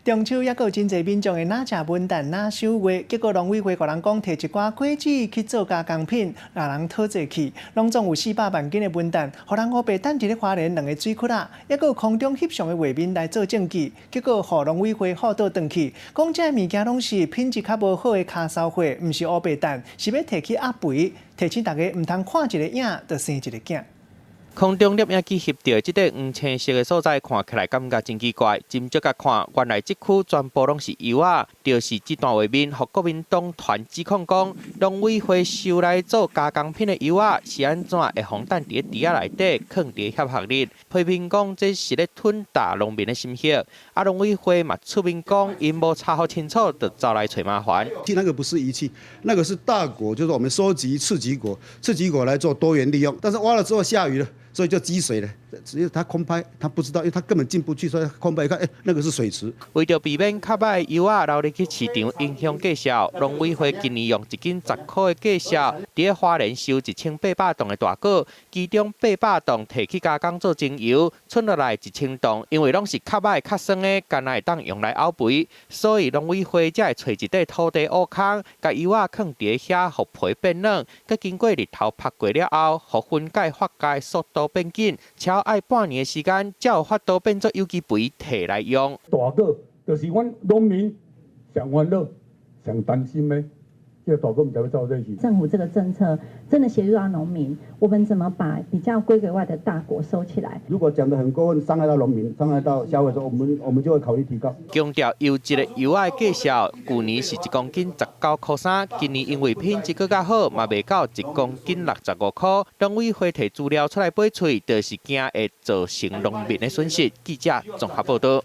中秋猶閣有真濟民眾會若食文旦若賞月，結果農委會共人講，提一寡果子去做加工品，予人討債去，攏總有400萬斤的文旦，予人烏白擲佇咧花蓮兩个水窟仔，猶閣有空中翕相的畫面來做證據，結果予農委會喝倒轉去，講這个物件攏是品質較無好的跤梢貨，毋是烏白擲，是欲提去壓肥，提醒大家毋通看一个影就生一个囝。空中攝影機翕著這塊黃青色的所在，看起來感覺真奇怪。斟酌共看，原來這區全部攏是油仔，就是這段畫面，予國民黨團指控講，農委會收來做加工品的油仔，是按怎會予擲佇咧池仔內底，囥佇咧翕學日？批評講這是咧吞噬農民的心血。啊，農委會嘛出面講，𪜶無查予清楚，就走來揣麻煩。那個不是遺棄，那個是大果，就是我們收集次級果，次級果來做多元利用。但是挖了之後下雨了，所以就積水了。只有他空拍，他不知道，因為他根本進不去，所以空拍一看，欸，那個是水池。為著避免較歹的油仔流入去市場影響價數，農委會今年用1斤10箍的價數，佇咧花蓮收1800磅的大果，其中800磅提去加工做精油，賰落來1000磅，因為攏是較歹較酸的，干焦會當用來漚肥，所以農委會才會揣一塊土地挖空，共油仔囥佇咧遐，予皮變軟，閣經過日頭曝過了後，予分解發酵速度變緊，超愛半年的時間，才有法度變做有機肥提來用。大果就是阮農民上煩惱、上擔心的。這個大果毋知欲走佗去。政府這個政策真的協助到農民，我們怎麼把比較規格外的大果收起來？如果講得很過分，傷害到農民，傷害到消費者，我們就會考慮提高。強調優質的油仔價數，舊年是1公斤19箍3，今年因為品質閣較好，嘛賣到1公斤65箍。農委會提資料出來掰喙，就是驚會造成農民的損失。記者綜合報導。